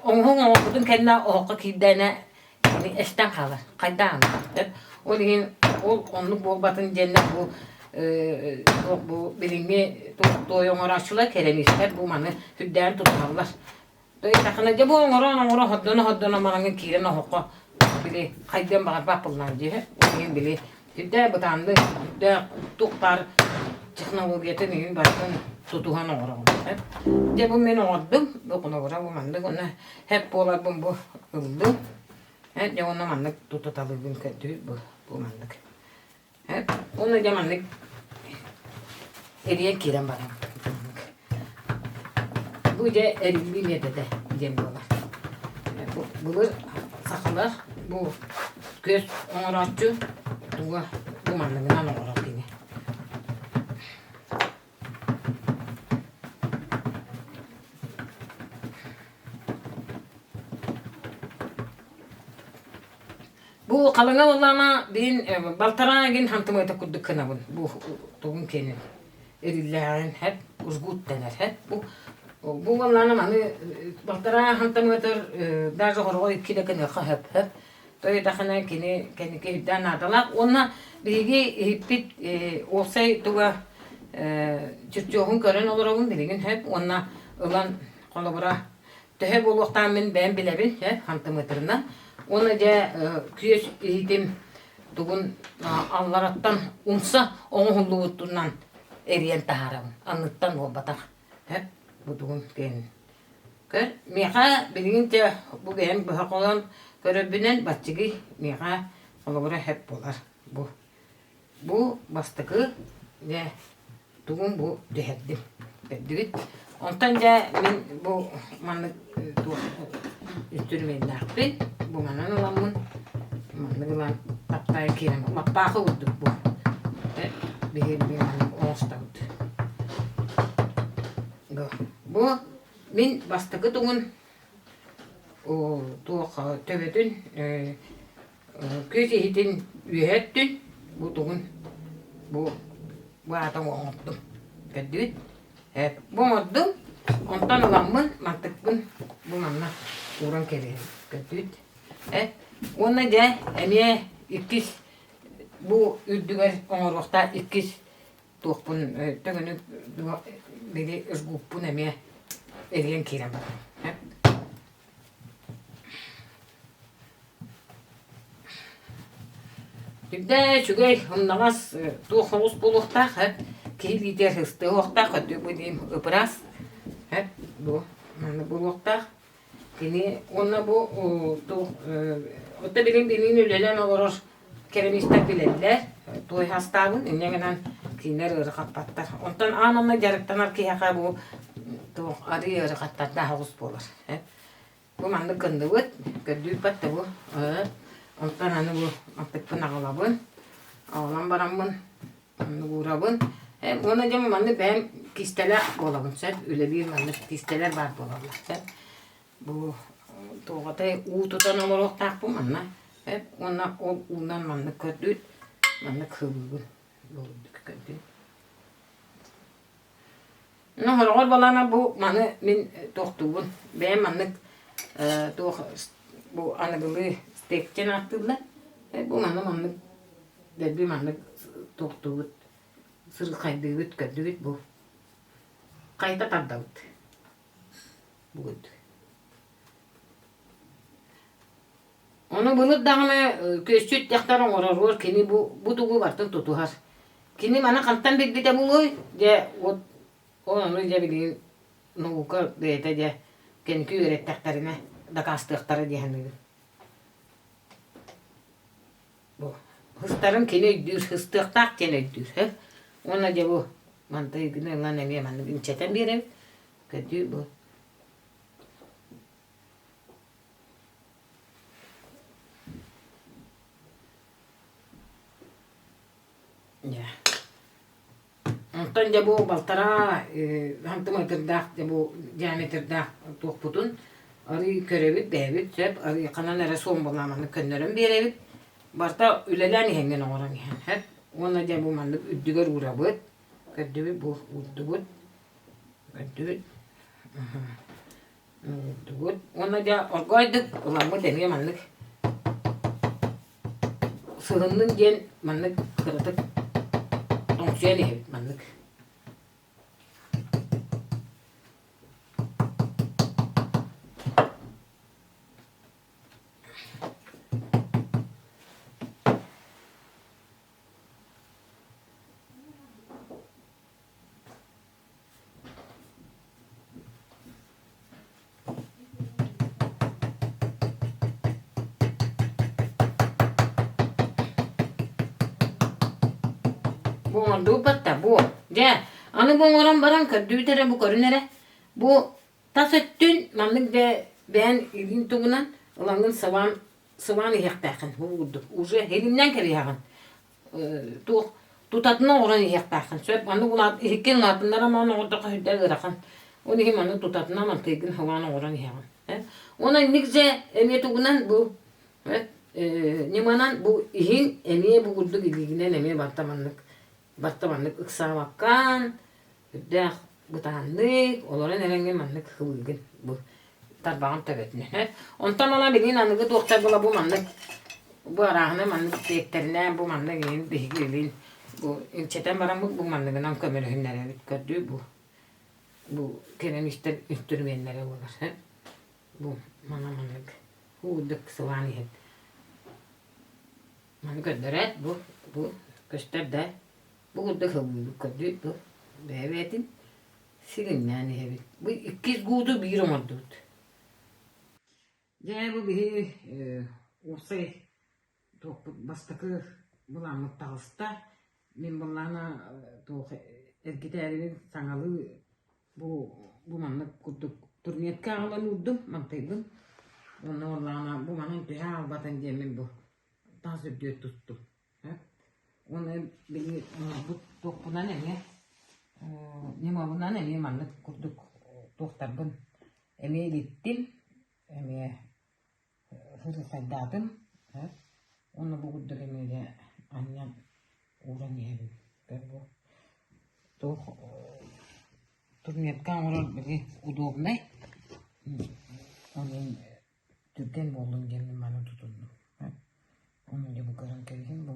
оҥоһуҥ оҥорбутун кэннэ оһоххо киирдээнэ кини эстэн хаалар. Хайдаан сөп. Ол иһин ол оннук буолбатын диэннэр бу туох бу билиҥҥи туой оҥорооччулар керамистэр бу маны сүрдээн тутуһаллар. Тахына дьэ бу оҥорон оҥоро хордоно хордоно маҥан киирэн оһоххо били хайдыан баҕарбат буоллаҕа дии. Ол иһин били сүрдээх бытааннык сүрдээх туох баар технологиятын иһин барытын тутуһан оҥороҕун. Дьэ бу мин оҥордум. Бу хонобура бу маннык уонна һэп буоларбын бу ыллым. Дьэ уонна маннык тутуталыыбын көрдүүр бу бу маннык. Уонна дьэ маннык эрийэн киирэн баран бу дьэ эриллии миэтэтэ диэн буолар. Былыр сахалар бу күөс оҥорооччу туга бу манныгынан оҥорор кини. Бу халыҥа буоллаҕына билин балтараа игин хантымыата курдук гынабын бу тугун киэнин эриллээҕин хэп узгут дэнэр хэп бу бу буоллаҕына маны балтараа хантымыатыр даже хороҕо икки да гыныахха хөп хөп Тойтахына кини кэнники үрдээн наадалаах уонна биһиги иһиппит уопсай туга чертеһун көрөн олоробун билигин хөп уонна ылан холобура төһө буолуохтаан мин бэйэм билэбин э хантымыатырынан уонна дьэ күөс иһитим тугун аллараттан умса оҥоһуллубутунан эрийэн таһаарабын анныттан буолбатах э бу тугун кэннин Көр, миэхэ билигин дьэ бу бэйэм быһа холоон көрөрбүнэн баччыгый миэхэ холобура сөп буолар бу. Бу бастакы дьэ тугум бу түһэрдим. Көрдүгүт? Онтон дьэ мин бу маннык туох үстүрүмүөннээхпин. Бу манан ыламмын маннык ылан таптайа киирэн лаппаахы курдук бу. Биһиги маннык оҥостобут. Бу Мин бастакы тугун туох төбөтүн күөс иһитин үөһэ өттүн бу тугун бу бу аата оҥордум көрдүгүт бу оҥордум онтон ыламмын мантыкпын бу манна ууран кэбиһэбин көрдүгүт уонна дьэ эмиэ иккис бу үрдүгэр оҥоруохтаах иккис. туохпун төҥөнү били жгуппун эмиэ эрийэн киирэн барабын. Үрдэ үчүгэй, умнаҕас туох соҕус буолуохтаах, киһи илиитигэр сыстыа суохтаах, өттүк бу диим ыпыраас, бу маннык буолуохтаах. Кини уонна бу туох отто билин билин үлэлээн олорор керамистар билэллэр, туой хастаабын, инньэ гынан кинилэр ыарахаппаттар. Онтон аан онно дьарыктанар киһиэхэ бу туох арыы ыарахаттардаах оҕус буолар. Бу маннык гынныбыт, көрдүүрбэт да бу. Онтон аны бу маттыкпын аҕалабын. Аҕалан бараммын маннык уурабын. Уонна дьэ маннык бэйэм киистэлээх буолабын сөп. Үлэлиир маннык киистэлэр баар буолаллар сөп. Бу туоҕатай уу тутан олоруохтаахпын манна. Уонна ол уунан маннык көрдүүт, маннык хыбыыбын. Бу көрдүүт. Ну, хороҕор балаана бу маны мин туохтуубун. Бэйэм маннык туох бу аныгылыы стейк диэн ааттыыллар. Бу маны маннык дэлби маннык туохтуубут, сырхайдыыбыт, көрдүбүт бу. Хайта тардабыт. Бүгүн. Ону былыр даҕаны күөсчүт дьахтар оҥороруор кини бу, бу тугу барытын тутуһар. Кини маны хантан билбитэ буолуой? Дьэ, вот ол ону дьэ билигин наука бэйэтэ дьэ кэнники үөрэттэхтэринэ дакаастыахтара дии саныыбын. Бу һыстарын кини өйдүүр, һыстыахтаах диэн өйдүүр. Һэ? Уонна дьэ бу мантай гына ылан эмиэ маннык инчэтэн биэрэбит. Көрдүү бу. Онтон дьэ бу балтараа сантиметрдаах дьэ бу диаметрдаах туохпутун арыый көрөбүт бэйэбит сөп арыый ханан эрэ суомбалааманы көннөрөн биэрэбит барыта үлэлээн иһэҥҥин оҥорон иһэн сөп уонна дьэ бу маннык үрдүгэр уурабыт көрдүбүт бу уурдубут көрдүбүт Уурдубут. Уонна дьэ оргойдук ыламмыт эмиэ маннык сыһыннын диэн маннык кыратык тоҥсуйан иһэбит маннык. Бу оҥордубут да бу. Дьэ, аны бу оҥорон баран көрдүүт эрэ бу көрүн эрэ. Бу тас өттүн маннык бэ бэйэн илиин тугунан ылаҥҥын сыбаан сыбаан иһиэхтээххин бу курдук. Уже илиннэн кэбиһэҕин. Туох тутатына оҥорон иһиэхтээххин сөп. Маннык улаат иһиккин улаатыннаран баран оҥордоххо сүрдээх ыарахан. Ол иһин маннык тутатына мантыйгын халаан оҥорон иһэҕин. Уонна инник дьэ эмиэ тугунан бу ньыманан бу иһин эмиэ бу курдук илиигинэн эмиэ барыта маннык барыта маннык ыксаабаккан Үрдээх бытааннык, олорон эрэҥҥин маннык ылыыгын бу тарбаҕын төбөтүнэн. Онтон ыла билигин аныгы туохтар була бу маннык бу арааһына маннык диэктэринээн бу маннык иһин биһиги илин бу инчэтэн бараммыт бу манныгынан көмөлөһүннэрэбит көрдүү бу бу кэлэн истэр үстүрүмүөннэрэ буолар бу мана маннык курдук сылаан иһин маны көрдөрөөт бу бу көстөр да Бу курдук ыллыыбыт көрдүүт бу бэйэ-бэйэтин силимнээн иһэбит. Бу иккис гууду биир оҥордубут. Дьэ бу биһи уопсай туохпут бастакы былааммыт таҕыста. Мин былаана туох эргитээрибин саҥалыы бу бу маннык курдук турнетка аҕалан уурдум мантыйбын. Уонна уоллаҕына бу манан түһэ хаалбатын диэммин бу таас үрдүгэр туттум. Уонна били оҥорбут туохпунан эмиэ ньымабынан эмиэ маннык курдук туохтарбын эмиэ илиттим, эмиэ сырсайдаатым. Уонна бу курдук эмиэ анньан ууран иһэбин. Бу туох турнетка оҥорор били удобнай. Онон түргэн буоллун диэн мин маны тутуннум. Ону дьэ бу көрөн кэбиһин бу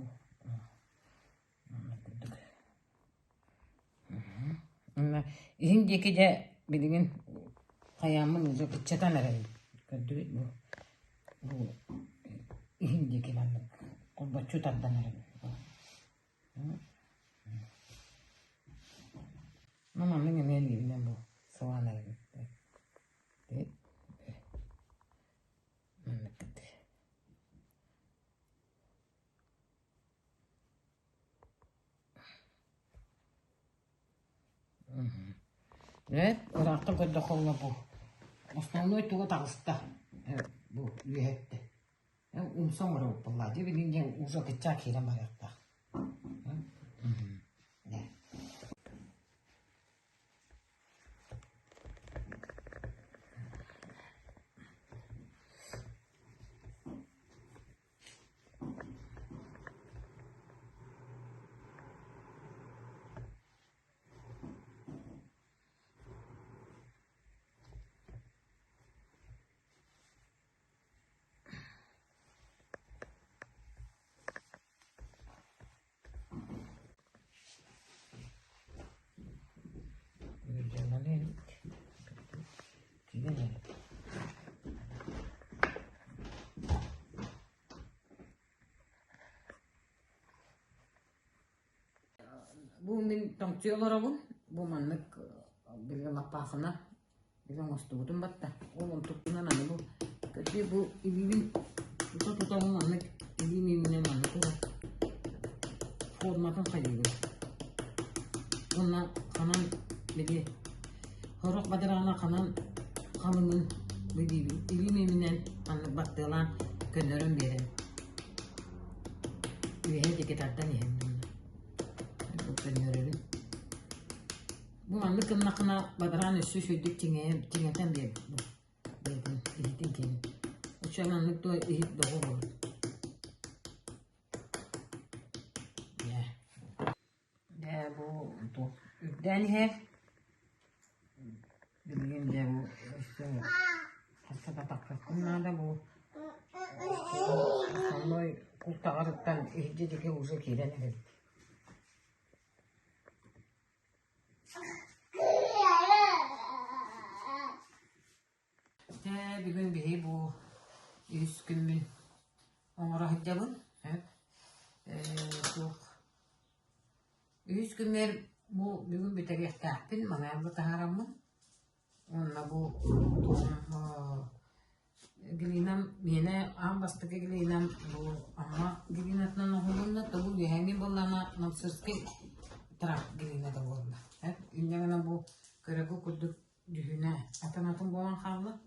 маннык курдук. Иһин диэки дьэ билигин хайааммын уже кыччатан эрэбин. Көрдүгүт бу бу иһин диэки маннык курбаччы тардан эрэбин. Ну маннык эмиэ илиибинэн бу сылаан эрэбин. Маннык Ээ, ыраахтан көрдөххө ула бу основной туга таҕыста бу үөһэттэ умса оҥоробут буоллаа дии билигин дьэ уже кыччаак киирэн барыахтаах Бу мин тоҥсуйа олоробун, бу маннык били лаппаахына били оҥостубутум батта. Ол онтукпунан аны бу көрдүү бу илиибин тута-тута бу маннык илиим ииминэн маннык ура форматын хайыыбын. Уонна ханан били сорох бадараана ханан халыҥын билиибин илиим ииминэн маннык баттыалаан көннөрөн биэрэн үөһэ диэки тардан иһэн көннөрөбүн. Бу маннык гыннаххына бадараан өссө үчүгэйдик чиҥэтэн биэрбит бу бэйэтин иһитин киэнин. Оччо маннык дуо иһит доҕо буолар. Дьэ бу туох үрдээн иһэр. Билигин дьэ бу өссө хаста да тахсыахпын наада бу основной култаҕарыттан иһирдьэ диэки уже киирэн эрэбит. Дьэ бүгүн биһи бу үһүс күммүн оҥоро сылдьабын. Туох үһүс күммэр бу бүгүн бүтэриэхтээхпин, маҥан бу таһаараммын. Уонна бу глинам миэнэ аан бастакы глинам бу Амма глинатынан оҥоһулунна, то бу үөһээҥҥи буоллаҕына Намсырскай тракт глината буолла. Инньэ гынан бу көрөгү курдук дьүһүнэ атын-атын буолан хаалла.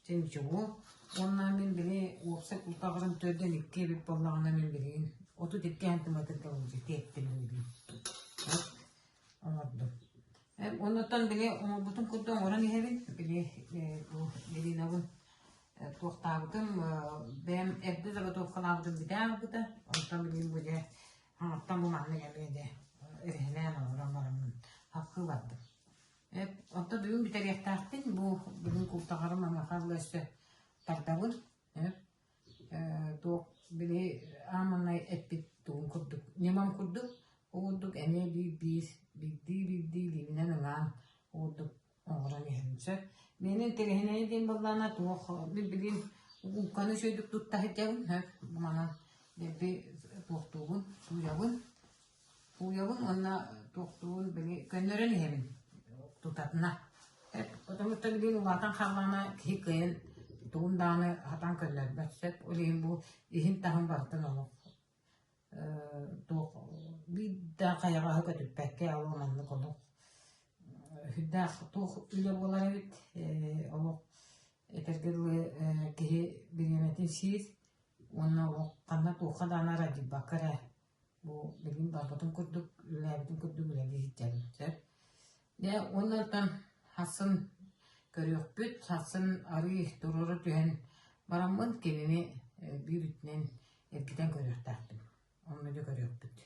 Чэ ничего. Уонна мин били уопсай култаҕырым төрдөн икки эбит буоллаҕына мин билигин 32 сантиметрга уже тиэттим билигин. Оҥордум. Оннуттан били оҥорбутум курдук оҥорон иһэбин. Били бу Иринабын туохтаабытым бэйэм эрдэ заготовкалаабытым бүтэ ааспыта. Онтон билигин бу дьэ хаҥаттан бу маннык эмиэ дьэ эрэһэлээн оҥорон бараммын хапкыы бардым. Онтон бүгүн бүтэриэхтээхпин, бу бүгүн култаҕарым маныаха дылы өссө тардабын. Туох били аан маҥнай эппит тугум курдук, ньымам курдук, ол курдук эмиэ биир-биир, биирдии-биирдии илиибинэн ылаан ол курдук оҥорон иһэбин сөп. Миэнэ интэриэһинэйэ диэн буоллаҕына туох мин билигин губканы үчүгэйдик тутта сылдьабын, манан дэлби туохтуубун, сууйабын. Сууйабын уонна туохтуун били көннөрөн иһэбин тутатына. Потому что билигин улаатан хааллаҕына киһи кыайан тугун даҕаны сатаан көннөрбөт сөп. Ол иһин бу иһин-таһын барытын олох туох биир да хайаҕаһы көтүппэккэ ол маннык олох сүрдээх туох үлэ буолар эбит олох этэргэ дылы киһи бириэмэтин сиир уонна олох ханна туохха даҕаны аралдьыйбакка эрэ Бу билигин барбытын курдук, үлэлээбитин курдук үлэлии сылдьабын. Сөп. Дьэ уонна оттон сарсын көрүөхпүт, сарсын арыый туруору түһэн бараммын кинини биир өттүнэн эргитэн көрүөхтээхпин. Онно дьэ көрүөхпүт.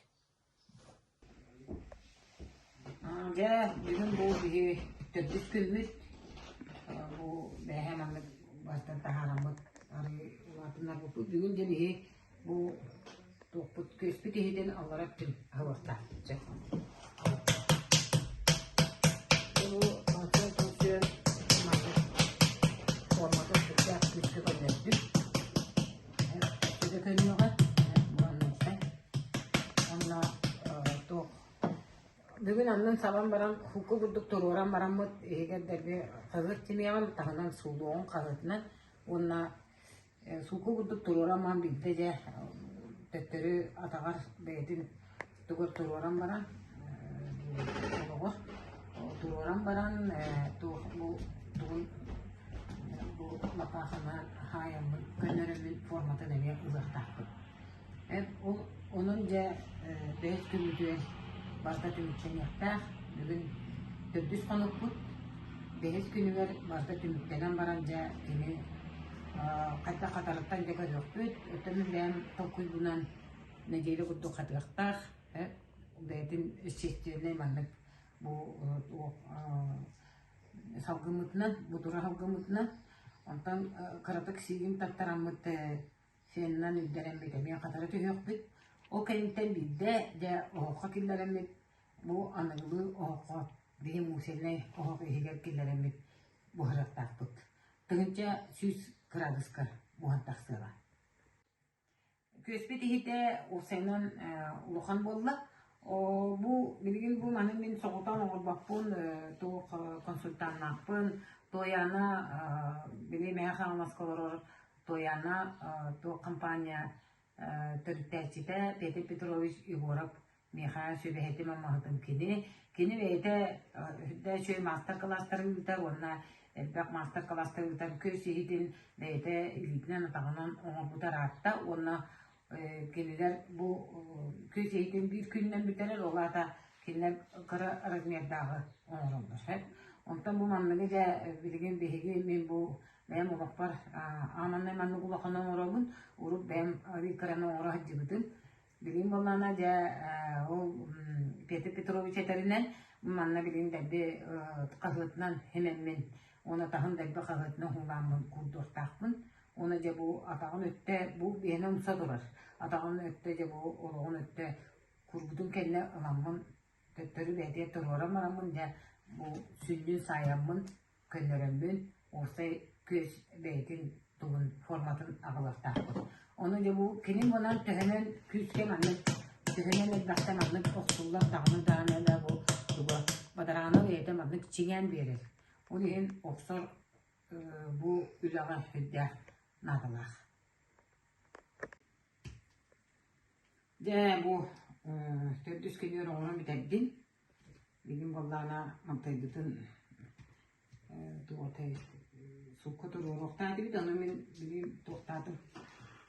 Дьэ бүгүн бу биһи төрдүс күммүт. Бу бэһээ маннык бастан таһаараммыт арыый улаатыннарбыппыт. Бүгүн дьэ биһи Бу туохпут күөспүт иһитин аллара өттүн аһылыахтаах. Чэ. Бу Түннүгүн аннын сабан баран хукка курдук туруоран бараммыт иһигэр дэлби хаһыат тимиэҕин таһынан суулуоҕун хаһыатынан уонна Суукка курдук туруоран баран биирдэ дьэ төттөрү атаҕар бэйэтин тугар туруоран баран олоҕор туруоран баран туох бу тугун бу лапаахынан хаайаммын көннөрөммүн форматын эмиэ ылыахтаахпын. Ол онон дьэ бэһис күммүтүгэр барыта түмүктэниэхтээх. Бүгүн төрдүс хонукпут. Бэһис күнүгэр барыта түмүктэнэн баран дьэ кини хайдах хатарыттан дьэ көрүөхпүт. Оттон мин бэйэм толкуйбунан нэдиэлэ курдук хатыахтаах. Бэйэтин естественнэй маннык бу туох салгыммытынан, бу тура салгыммытынан. Онтон кыратык сиигин таттараммыт Фенынан үрдэрэммит эмиэ хатара түһүөхпүт. Ол кэнниттэн биирдэ дьэ оһоххо киллэрэммит бу аныгылыы оһоххо биһи мусельнай оһох иһигэр киллэрэммит буһарыахтаахпыт. 1100 кыраадыска буһан тахсыаҕа. Күөспүт иһитэ уопсайынан улахан буолла. Бу билигин бу маны мин соҕотон оҥорбоппун, туох консультаннаахпын. Туойаана били Мэҥэ Хаҥаласка олорор Туойаана туох компания төрүттээччитэ Петр Петрович Егоров миэхэ сүбэһитим амаһытым кини. Кини бэйэтэ үрдэ үчүгэй маастар-кылаастары ыытар уонна элбэх маастар-кылаастары ыытар көс иһитин бэйэтэ илиитинэн-атаҕынан оҥорбута ыраатта уонна кинилэр бу көс иһитин биир күнүнэн бүтэрэр, ол аата кинилэр кыра размердааҕы оҥороллор. Онтон бу манныгы дьэ билигин биһиги мин бу Бэйэм олохпор ааманнай маннык улахан оҥоробун, урут бэйэм арыый кыраны оҥоро сылдьыбытым. Билигин буоллаҕына дьэ ол Петр Петрович этэринэн манна билигин дэлби хаһыатынан химэммин уонна таһын дэлби хаһыатынан уһуулааммын куурдуохтаахпын. Уонна дьэ бу атаҕын өттө бу биһиэнэ умса турар. Атаҕын өттө дьэ бу олоҕун өттө курбутун кэннэ ыламмын төттөрү бэйэтигэр туруоран бараммын дьэ бу сүнньүн саайаммын көннөрөммүн, уопсай күөс бэйэтин тугун форматын аҕалыахтаахпыт. Ону дьэ бу кини мунан төһөнөн күүскэ маннык төһөнөн элбэхтэ маннык охсуллар даҕаны даҕаны да бу туга бадараана бэйэтэ маннык чиҥээн биэрэр. Ол иһин охсор бу үлэҕэ сүрдээх наадалаах. Дьэ бу төрдүс күнүгэр оҥорон бүтэрдим. Билигин буоллаҕына мантайбытын туох суукка туруоруохтаах этибит, ону мин билигин туохтаатым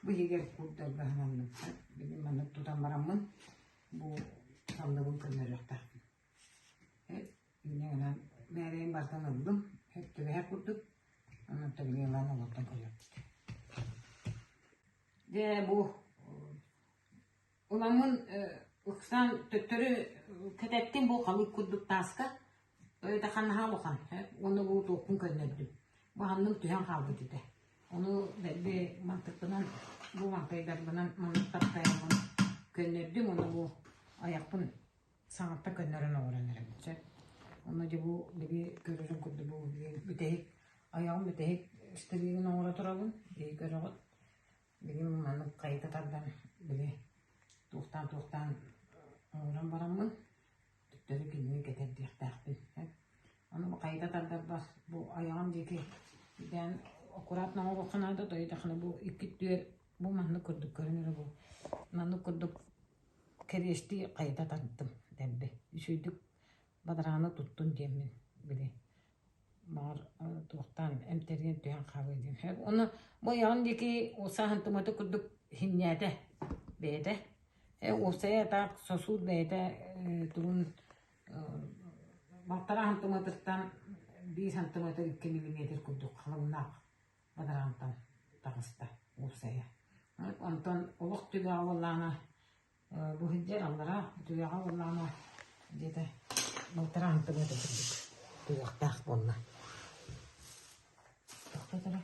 бу иһигэр куурдарга сананным. Билигин маннык тутан бараммын бу санныбын көннөрүөхтээхпин. Инньэ гынан мээрэйин барытын ыллым, түбэһэр курдук, онон билигин ылан олортон көрүөхпүт. Дьэ бу Ыламмын ыксаан төттөрү кэтэттим бу халыып курдук тааска это ханаһа улахан уонна бу туохпун көннөрдүм. Бу ханным түһэн хаалбыт этэ. Ону дэлби мантыкпынан бу мантайдарбынан маннык таптайаммын көннөрдүм уонна бу айахпын саҥаттан көннөрөн оҥорон эрэбин сөп. Онно дьэ бу били көрөрүн курдук бу бүтэһик айаҕым бүтэһик стригин оҥоро турабын. Биһи көрөҕүт. Билигин маннык хайыта тардан били туохтаан-туохтаан оҥорон бараммын төттөрү кинини кэтэрдиэхтээхпин. Ону бу хайыта тардарбар бу айаҕым диэки дээн аккуратно оҥоруохха наада тоойдоххуна бу икки түөр бу маннык курдук көрүнэрэ бу маннык курдук кэриэстии хайыта тардым дэлби үчүгэйдик бадарааны туттун диэммин били баҕар туохтаан эмтэригин түһэн хаалыа диэн. Уонна бу айаҕын диэки сааһын тумата курдук иһинньээтэ бэйэтэ. Уопсайа таах сосуд бэйэтэ тугун балтараа сантыметртан биир сантиметр икки миллиметр курдук халыҥнаах бадараантан таҕыста уопсайа. Онтон олох түгэҕэ буоллаҕына Бу сылдьар аллараа түгэҕэ буоллаҕына диэтэ балтараа сантиметр курдук түгэхтээх буолла. Тохтотора.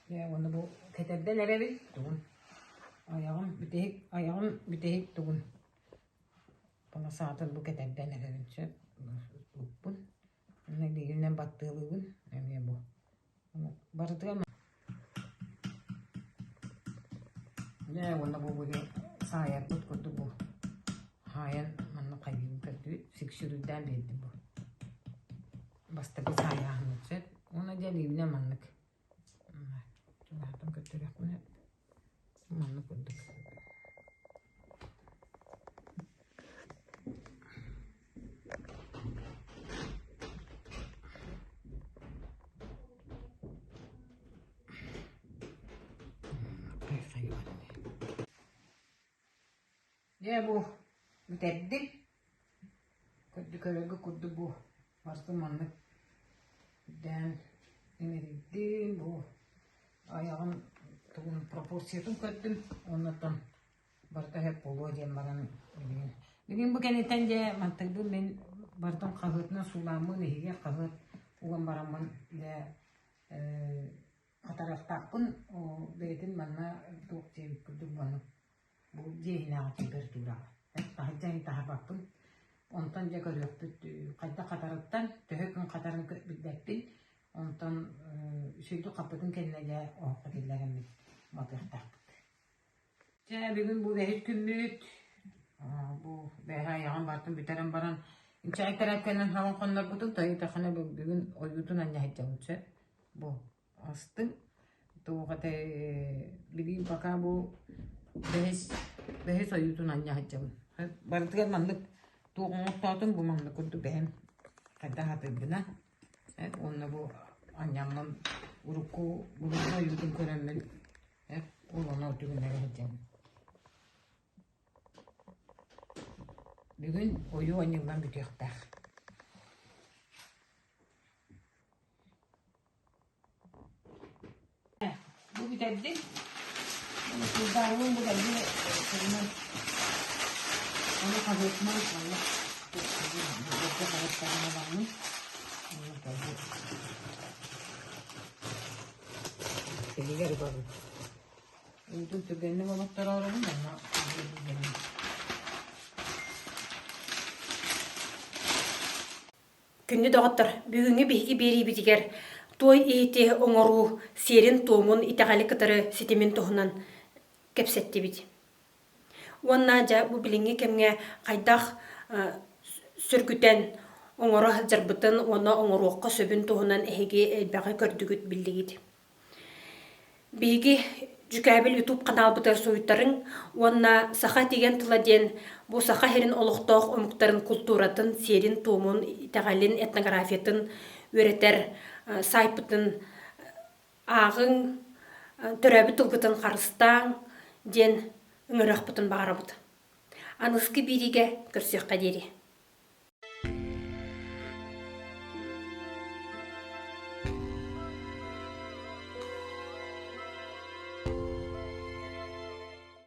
Дьэ уонна бу кэтэрдэн эрэбин тугун айаҕым бүтэһик айаҕым бүтэһик тугун полосатын бу кэтэрдэн эрэбин сөп укпун уонна илиибинэн баттыалыыбын эмиэ бу Барытыгар Дьэ уонна бу били саайарбыт курдук бу. Хаайан манна хайыыбын көрдүбүт, сүксүрүүрдээн биэрдим бу. Бастакы саайааһыммыт сөп. Уонна дьэ илиибинэн маннык чугаһатан көрдөрүөхпүнэ маннык курдук. Дьэ бу бүтэрдим. Көрдү курдук бу барытын маннык үрдээн имэрийдим. Бу айаҕын тугун пропорциятын көрдүм. Оннуттан барыта сөп буолуо диэн баран билигин. Билигин бу кэнниттэн дьэ мантайбын мин барытын хаһыатынан суулааммын иһигэр хаһыат уган бараммын дьэ хатарыахтаахпын бэйэтин манна туох диэбит курдук маннык Бу дьиэ иһинээҕи температураҕа. Таһырдьа иһин таһарбаппын. Онтон дьэ көрүөхпүт хайдах хатарыттан, төһө күн хатарын билбэппин. Онтон үчүгэйдик хаппытын кэннэ дьэ оһоххо киллэрэммит матыахтаахпыт. Чэ бүгүн бу бэһис күммүт. Бу бэһэ айаҕын барытын бүтэрэн баран инчэҕэй тэрээккэнэн хаҕын хоннорбутум. Тойутахына бүгүн ойуутун анньа сылдьабын сөп. Бу Астын туох этэй билигин пока бу бэһис бэһис ойуутун анньа сылдьабын. Барытыгар маннык туох оҥортоотум бу маннык курдук бэйэм хайдах сатыырбына уонна бу анньаммын урукку урукку ойуутун көрөммүн ол ону түгүннэрэ сылдьабын. Бүгүн ойуу анньыллан бүтүөхтээх. Бу бүтэрдим. Сылдаарыбын бу дэлби тугунан ону хаһыатынан онно бэргэ хаһыаттарын ыламмын Тилигэр угабын. Уутун түргэнник олохтороорубун онно Күндү доҕоттор, бүгүҥҥү биһиги биэриибитигэр туой иһити оҥоруу сиэрин-туомун итэҕэли кытары ситимин туһунан кэпсэттибит. Уонна дьэ бу билиҥҥи кэмҥэ хайдах сөргүтэн оҥоро сылдьарбытын уонна оҥоруохха сөбүн туһунан эһиги элбэҕи көрдүгүт, биллигит. Биһиги Дьүкээбил ютуб ханаалбытыгар суруйтарыҥ уонна Саха этигэн тыла диэн бу Саха сирин олохтоох омуктарын култууратын, сиэрин-туомун, итэҕэлин, этнографиятын үөрэтэр саайпытын ааҕыҥ, төрөөбүт тылгытын харыстааҥ диэн ыҥырыахпытын баҕарабыт. Аныгыскы биэриигэ көрсүөххэ диэри.